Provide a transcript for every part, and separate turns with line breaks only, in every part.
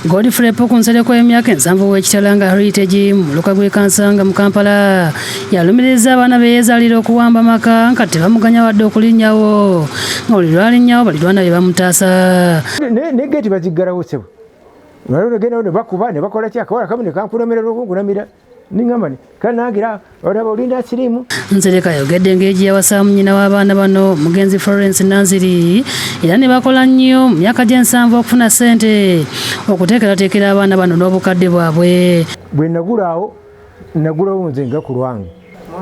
Godfrey Puku Nsereko w'emyaka 70 w'e Kitalanga Heritage mu muluka gw'e Kansanga mu Kampala yalumiriza abaana be yeezaalira okuwamba amaka nga tebamuganya wadde okulinnyawo, nga buli lwalinnyawo balirwana be bamutaasa.
Ne geeti baziggalawo ssebo, waliwo ne bakuba ne bakola ki, akawala kamu ne kankunamira lw'okunkunamira ningamba kanangira olaba olinda siriimu.
Nsereko ayogedde engeri gye yawasaamu nnyina w'abaana bano omugenzi Florence Nanziri era ne bakola nnyo mu myaka gy'ensanvu okufuna ssente okuteekerateekera abaana bano n'obukadde bwabwe.
Bwe nagulaawo nagulawo nze nga ku lwange,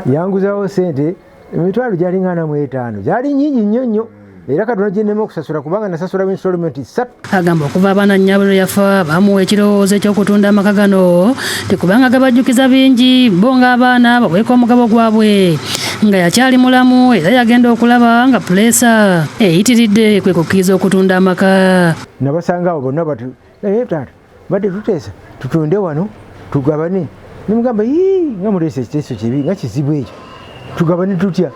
yanguzawo ssente emitwalo gyalinga 45, gyali nnyingi nnyo nnyo, era Katonda gye nnema okusasula kubanga nasasula installment 3.
Agamba okuva abaana nnyabwe lwe yafa bamuwa ekirowoozo eky'okutunda amaka gano tekubanga gabajjukiza bingi, bo ng'abaana baweeka omugabo gwabwe nga yakyali mulamu, era yagenda okulaba nga puleesa eyitiridde kwe kukkiriza okutunda amaka.
Nabasanga abo bonna bati, naye taata badde tuteesa tutunde wano tugabane, nemugamba yii nga muleese ekiteeso kibi nga kizibu ekyo, tugabane tutya?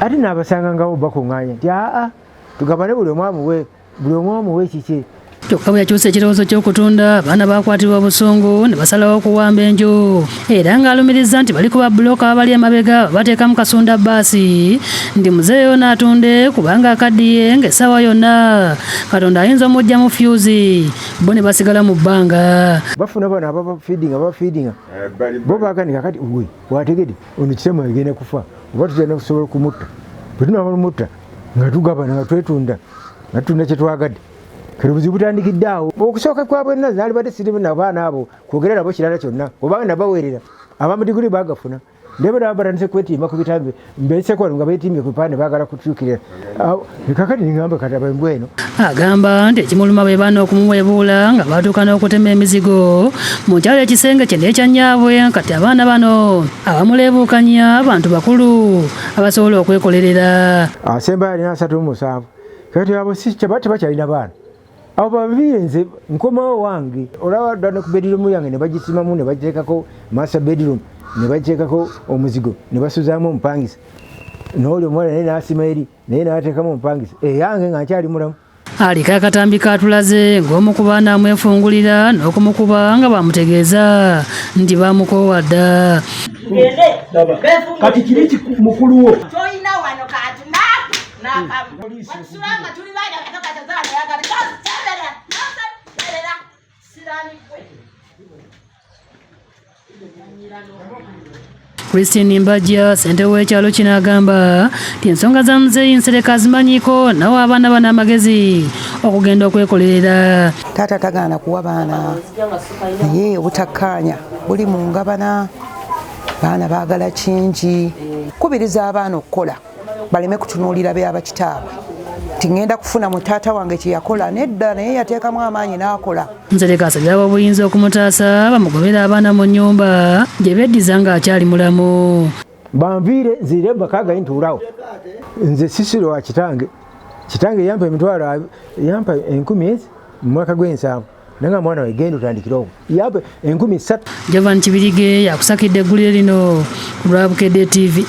Ate n'abasanga ngawo bakuŋŋaanya nti aa tugabane buli omu amuwe, buli omu amuwe kiki.
Kyokka bwe yakyusa ekirowoozo ky'okutunda, abaana baakwatibwa obusungu ne basalawo okuwamba enju, era ng'alumiriza nti bali kuba bbulooka abali emabega bateekamu kasunda bbaasi nti muzeeyo n'atunde kubanga akaddiye ng'essaawa yonna Katonda ayinza omuggyamu fyuzi, bo ne basigala mu bbanga.
Bafuna bano ababafiidinga babafiidinga bo baaganika kati we wategedde ono kitemu agenda kufa oba tutya kusobola okumutta, bwe tunamala omutta nga tugabana nga twetunda nga tutunda kye twagadde. Kati obuzibu butandikidde awo. Okusooka kwa bwenna naalibadde siri na baana abo kwogera nabo kirala kyonna kubanga nabaweerera abamudiguli baagafuna. Ndebe nabo batandise kwetimba ku bitambi mbeseko nga beetimbye ku bipande baagala kutuukirira. Kakati ningamba kati abembwa eno.
Agamba nti ekimuluma bwe baana okumuweebuula nga batuuka n'okutema emizigo mu kyalo ekisenge kye n'ekya nnyaabwe, kati abaana bano abamuleebuukanya abantu bakulu abasobola okwekolerera.
Asembayo alina 37, kati abo si tebakyalina baana. Abo babiri nze nkomawo wange, olaba dda ne ku bedroom yange ne bagisimamu ne bagiteekako master bedroom ne bagiteekako omuzigo ne basuzaamu omupangisa, n'oli omuwala naye n'asima eri naye n'ateekamu omupangisa eyange nga nkyali mulamu.
Aliko akatambi kaatulaze ng'omu ku baana amwefungulira n'okumukuba nga bwamutegeeza nti baamukoowa dda.
Kati kiri mukulu wo.
Toyina wano kati n'akamu. Watusula nga tuli baana bato kati azaala ayagala. Seberera, seberera, sirani gwe.
Christine Mbajja ssentebe w'ekyalo kino agamba nti ensonga za muzeeyi Nsereko azimanyiiko nawa abaana bano amagezi okugenda okwekolerera.
Taata tagaana kuwa baana, naye obutakkaanya buli mu ngabana, baana baagala kingi. Kubiriza abaana okukola baleme kutunuulira bya bakitaabwe nti ngenda kufuna mu taata wange kye yakola, nedda, naye yateekamu amaanyi n'akola.
Nsereko asabye ab'obuyinza okumutaasa bamugobere abaana mu nnyumba gye beddiza ng'akyali mulamu.
Banviire nzire bakaaga ntuulawo, nze sisiro wa kitange, kitange yampa emitwalo yampa 1000 ezi mu mwaka gw'ensanvu, naye nga mwana we genda otandikire okwo yampa 3000.
Jovan Kibirige yakusakidde eggulire lino ku lwa Bukedde TV.